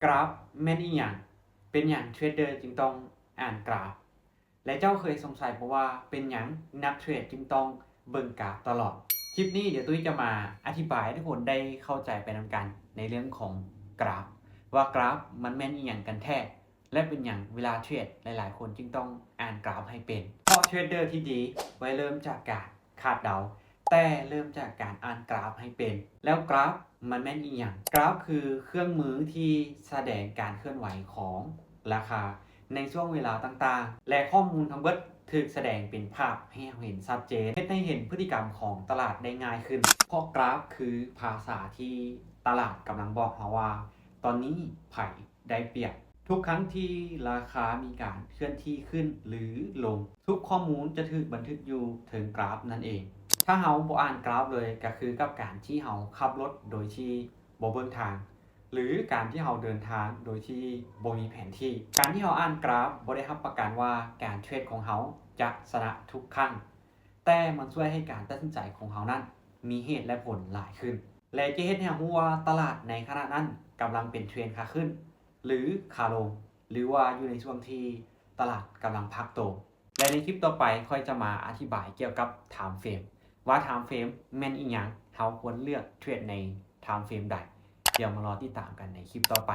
ກຣາຟແມ່ນອີ່ຫຍັງ? ເປັນຫຍັງເທຣດເດີຈຶ່ງຕ້ອງອ່ານກຣາຟ? ແລະ ເຈົ້າເຄີຍສົງໄສບໍ່ວ່າເປັນຫຍັງນັກເທຣດຈຶ່ງຕ້ອງເບິ່ງກຣາຟຕະຫຼອດ? ຄລິບນີ້ດຽວຕຸ້ຍຈະມາອະທິບາຍໃຫ້ທຸກຄົນໄດ້ເຂົ້າໃຈໄປນຳກັນໃນເລື່ອງຂອງກຣາຟ ວ່າກຣາຟມັນແມ່ນອີ່ຫຍັງກັນແທ້ ແລະ ເປັນຫຍັງເວລາເທຣດຫຼາຍໆຄົນຈຶ່ງຕ້ອງອ່ານກຣາຟໃຫ້ເປັນ. ເພາະເທຣດເດີທີ່ດີບໍ່ໄດ້ເລີ່ມຈາກການຄາດເດົາ ແຕ່ເລີ່ມຈາກການອ່ານກຣາຟໃຫ້ເປັນ. ແລ້ວກຣາຟມັນແມ່ນອີ່ຫຍັງ? ກຣາຟຄືເຄື່ອງມືທີ່ສະແດງການເຄື່ອນໄຫວຂອງລາຄາໃນຊ່ວງເວລາຕ່າງໆ ແລະ ຂໍ້ມູນທັງເບິດຖືກສະແດງເປັນພາບໃຫ້ເຮົາເຫັນຊັດເຈນ, ເຮັດໃຫ້ເຫັນພຶດຕິກຳຂອງຕະຫຼາດໄດ້ງ່າຍຂຶ້ນ. ເພາະກຣາຟຄືພາສາທີ່ຕະຫຼາດກຳລັງບອກເຮົາວ່າ ຕອນນີ້ໃຜໄດ້ປຽບ. ທຸກຄັ້ງທີ່ລາຄາມີການເຄື່ອນທີ່ຂຶ້ນ ຫຼື ລົງ, ທຸກຂໍ້ມູນຈະຖືກບັນທຶກຢູ່ເທິງກຣາຟນັ້ນເອງ. ຖ້າເຮົາບໍ່ອ່ານກຣາຟເລີຍ ກໍຄືກັບການທີ່ເຮົາຂັບລົດໂດຍທີ່ບໍ່ເບິ່ງທາງ ຫຼື ການທີ່ເຮົາເດີນທາງໂດຍທີ່ບໍ່ມີແຜນທີ່. ການທີ່ເຮົາອ່ານກຣາຟບໍ່ໄດ້ຮັບປະກັນວ່າການເທຣດຂອງເຮົາຈະຊະນະທຸກຄັ້ງ, ແຕ່ມັນຊ່ວຍໃຫ້ການຕັດສິນໃຈຂອງເຮົານັ້ນມີເຫດ ແລະ ຜົນຫຼາຍຂຶ້ນ ແລະ ຈະເຮັດໃຫ້ເຮົາຮູ້ວ່າຕະຫຼາດໃນຂະນະນັ້ນກຳລັງເປັນເທຣນຂາຂຶ້ນ ຫຼື ຂາລົງ ຫຼື ວ່າຢູ່ໃນຊ່ວງທີ່ຕະຫຼາດກຳລັງພັກໂຕ. ແລະ ໃນຄລິບຕໍ່ໄປຂ້ອຍຈະມາອະທິບາຍກ່ຽວກັບ time frame ວ່າ time frame ແມ່ນອີ່ຫຍັງ, ເຮົາຄວນເລືອກເທຣດໃນ time frame ໃດ. ດຽວມາລໍຕິດຕາມກັນໃນຄລິບຕໍ່ໄປ.